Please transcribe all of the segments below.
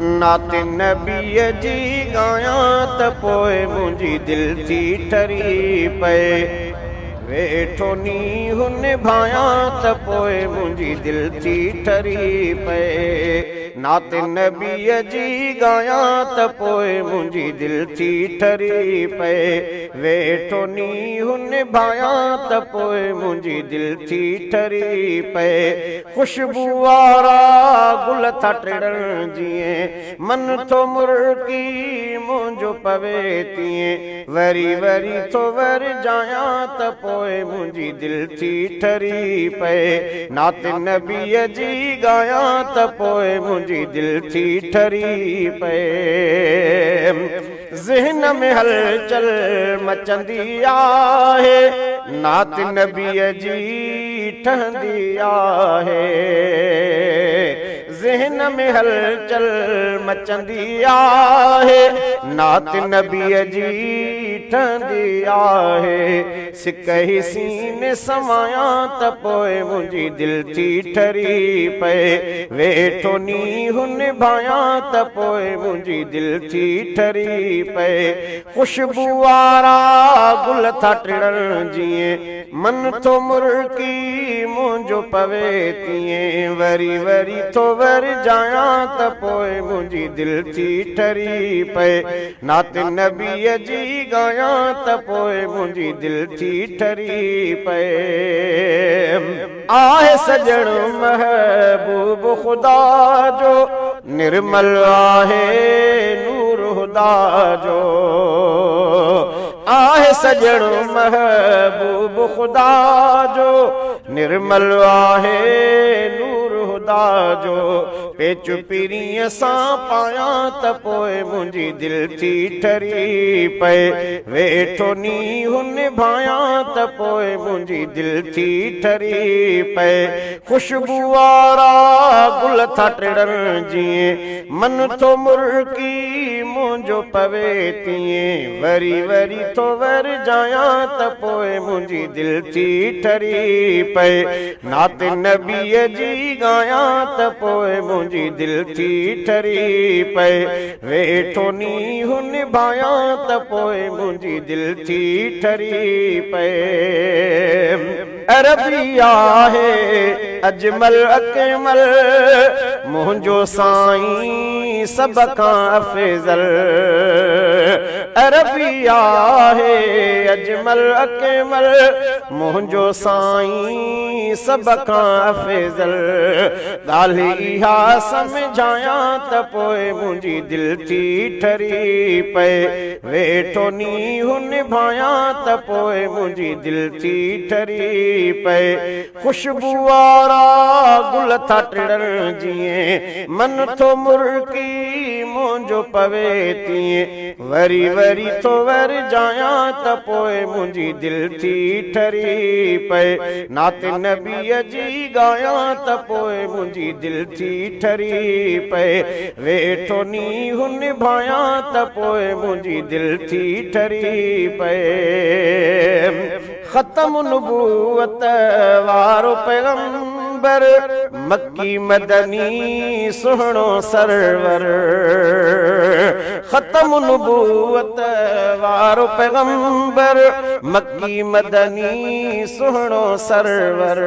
نعت نبيء جي ڳايان ته پوء منهنجي دل ٿي ٺري پئي. ويٺو نينهن نڀايان ته پوء منهنجي دل ٿي ٺري پئي. نعت نبيء جي ڳايان ته پوء منهنجي دل ٿي ٺري پئي. ويٺو نينهن نڀايان ته پوء منهنجي دل ٿي ٺري پئي. خوشبو وارا گل ٿا ٽڙن جيئن، من ٿو مرڪي منهنجو پوي تيئن، وري وري ٿو ورجايان ته پوء منهنجي دل ٿي ٺري پئي، نعت نبيء جي ڳايان ته پوء منهنجي دل ٿي ٺري پئي. ذهن ۾ هلچل مچندي آهي، نعت نبيء جي ٺهندي آهي. ذهن ۾ هلچل مچندي آهي، نعت نبيء جي ٺهندي آهي. سڪ هي سيني سمايان ته پوء منهنجي دل ٿي ٺري پئي. ويٺو نينهن نڀايان ته پوء منهنجي دل ٿي ٺري پئي. خوشبو وارا گل ٿا ٽڙن جيئن، من ٿو مرڪي منهنجو پوي تيئن. وري وري ٿو ورجايان ته پوء منهنجي دل ٿي ٺري پئي. نعت نبيء جي ڳايان ته پوء منهنجي دل ٿي ٺري پئي. آهي سڄڻ محبوب خدا جو، نرمل آهي نور هديٰ جو. آهي سڄڻ محبوب خدا جو، نرمل آهي نور هديٰ جو. پيچ پرينء سان پايان ته پوء منهنجي دل ٿي ٺري پئي. ويٺو نينهن نڀايان ته پوء منهنجي دل ٿي ٺري پئي. خوشبو وارا گل ٿا ٽڙن جيئن، من ٿو مرڪي منهنجو پوي تيئن. وري وري ٿو ورجايان ته پوء منهنجي دل ٿي ٺري پئي. نعت نبيء جي ڳايان ته پوء منهنجي دل ٿي ٺري پئي. ويٺو نينهن نڀايان ته پوء منهنجي دل ٿي ٺري پئي. عربي آهي اجمل اڪمل، منهنجو سائين سڀ کان افضل. عربي آهي اجمل اڪمل، منهنجو سائين سڀ کان افضل. ڳالهه اها سمجهايان ته پوء منهنجي دل ٿي ٺري پئي. ويٺو نينهن نڀايان ته پوء منهنجي دل ٿي ٺري پئي. خوشبو وارا گل ٿا ٽڙن جيئن، من ٿو مرڪي منهنجو پوي تيئن. وري وري ٿو ورجايان ته پوء منهنجي دل ٿي ٺري پئي. نعت نبيء جي ڳايان ته پوء منهنجي دل ٿي ٺري پئي. ويٺو نينهن نڀايان ته پوء منهنجي دل ٿي ٺري پئي. ختم نبوت وارو پيغمبر، مڪي مدني سهڻو سرور. ختم نبوت وارو پيغمبر، مڪي مدني سهڻو سرور.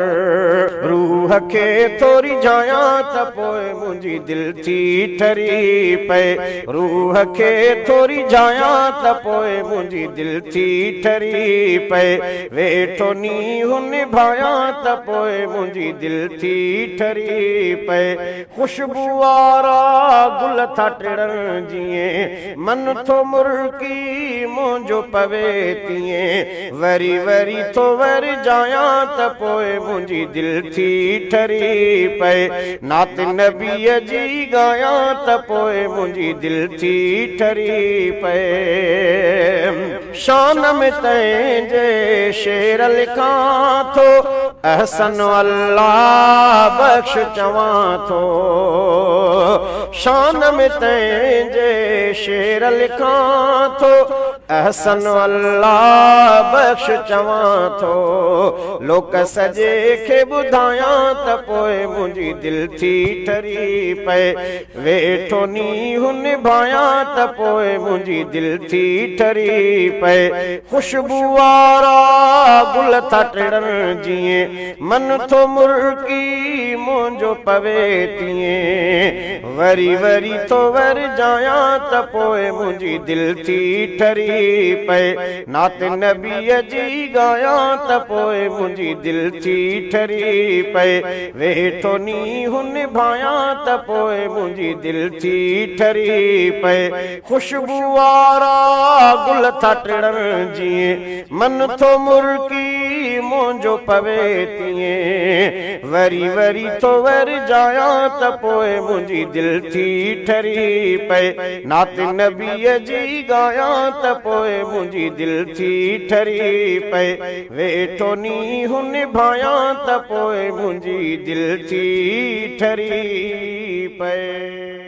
روح کي ٿو ريجهايان ته پوء منهنجي دل ٿي ٺري پئي. روح کي ٿو ريجهايان ته پوء منهنجي دل ٿي ٺري پئي. ويٺو نينهن نڀايان ته پوء منهنجي دل ٿي ٺري پئي. خوشبو وارا گل ٿا ٽڙن جيئن، من ٿو مرڪي منهنجو پوي تيئن. وري وري ٿو ورجايان ته پوء منهنجي دل ٿي ٺري پئي. نعت نبيء جي ڳايان ته پوء منهنجي دل ٿي ٺري پئي. شان ۾ تنهنجي شعر لکان ٿو. احسن الله بخش چوان ٿو. شان ۾ تنهنجي شعر لکان ٿو. احسن الله بخش چوان ٿو. لوڪ سڄي کي ٻڌايان ته پوء منهنجي دل ٿي ٺري پئي. ويٺو نينهن نڀايان ته پوء منهنجي دل ٿي ٺري پئي. خوشبو وارا گل ٿا ٽڙن جيئن، من ٿو مرڪي منهنجو پوي تيئن. وري وري ٿو ورجايان ته پوء منهنجي دل ٿي ٺري پئي. نعت نبيء جي ڳايان ته پوء منهنجي دل ٿي ٺري پئي. ويٺو نينهن نڀايان ته پوء منهنجي دل ٿي ٺري پئي. خوشبو وارا گل ٿا ٽڙن جيئن، من ٿو مرڪي منهنجو پوي تيئن. وري وري ٿو ورجايان ته پوء منهنجي دل ٿي ٺري پئي. نعت نبيء جي ڳايان ته پوء منهنجي دل ٿي ٺري پئي. ويٺو نينهن نڀايان ته پوء منهنجي دل ٿي ٺري پئي.